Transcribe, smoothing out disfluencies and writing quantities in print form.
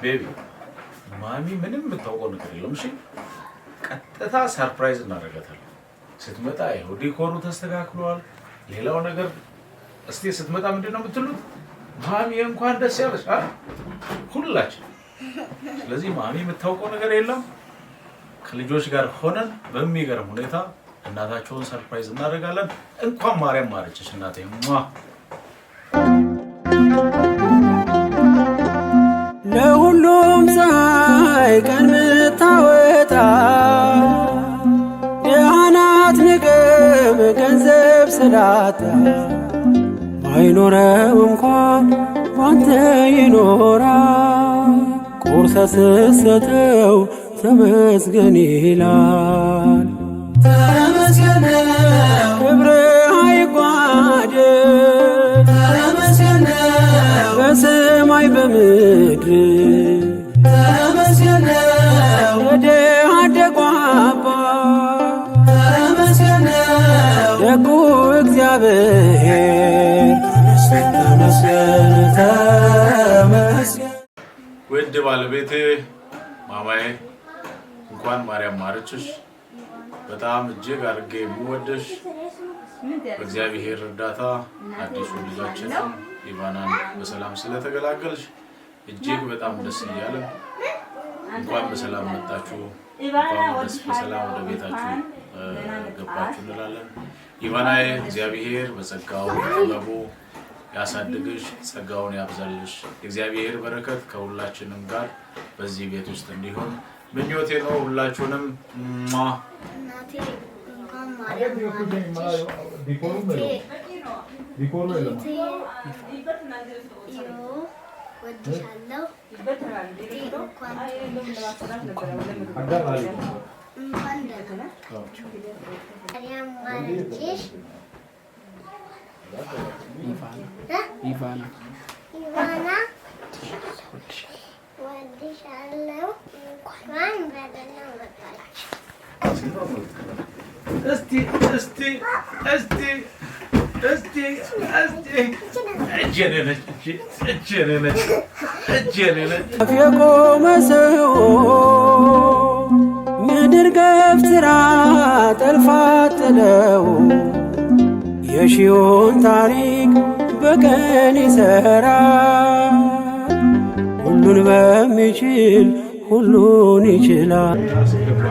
Baby፣ ማሚ ምንም የምታውቀው ነገር የለም። እሺ፣ ቀጥታ surprise እናደርጋታለን። ስትመጣ ይኸው ዲኮሩ ተስተካክሏል። ሌላው ነገር እስቲ ስትመጣ ምንድን ነው የምትሉት? ማሚ እንኳን ደስ ያለሽ አ? ሁላችን። ስለዚህ ማሚ የምታውቀው ነገር የለም። ከልጆች ጋር ሆነን በሚገርም ሁኔታ እናታቸውን surprise እናደርጋለን። እንኳን ማርያም ማረችሽ እናቴ። ሟ። ለሁሉም ፀሐይ ቀን ምታወጣ ደሃናት ንቅም ገንዘብ ስላጣ ባይኖረው እንኳን ባንተ ይኖራል። ቆርሰ ስትሰጠው ተመስገን ይላል። ተመስገን ክብር አይጓደል ተመስገን በሰማይ በምድር ተመስገን የድሃ አደጉ አባት ተመስገን ደጉ እግዚአብሔር ተመስገን ተመስገን። ውድ ባለቤቴ ማማዬ፣ እንኳን ማርያም ማረችሽ። በጣም እጅግ አድርጌ የምወድሽ፣ በእግዚአብሔር እርዳታ አዲሱ ልጃችን ኢቫናን በሰላም ስለተገላገልሽ እጅግ በጣም ደስ እያለን እንኳን በሰላም መጣችሁ፣ እንኳን በሰላም ወደ ቤታችሁ ገባችሁ እንላለን። ኢቫናዬ፣ እግዚአብሔር በጸጋው በጥበቡ ያሳድግሽ፣ ጸጋውን ያብዛልሽ። የእግዚአብሔር በረከት ከሁላችንም ጋር በዚህ ቤት ውስጥ እንዲሆን ምኞቴ ነው። ሁላችሁንም ሟ። እናቴ እንኳን ማርያም ማረችሽ። እህቴ ኢዮ ወድሻለሁ። እህቴ እንኳን ደህና መጣችሁ። ማርያም ማረችሽ። ኢቫና። ኢቫና ወድሻለሁ። እንኳን በደህና መጣችሁ። እስቲ እስቲ እስቲ እስቲ እስቲ እጅ የኔ ነች፣ እጅ የኔ ነች፣ እጅ የኔ ነች። የቆመ ሰው ምድር ገፍትራ ጠልፋ ጥለው የሺውን ታሪክ በቀን ይሰራል። ሁሉን በሚችል ሁሉን ይችላል። አስገባ።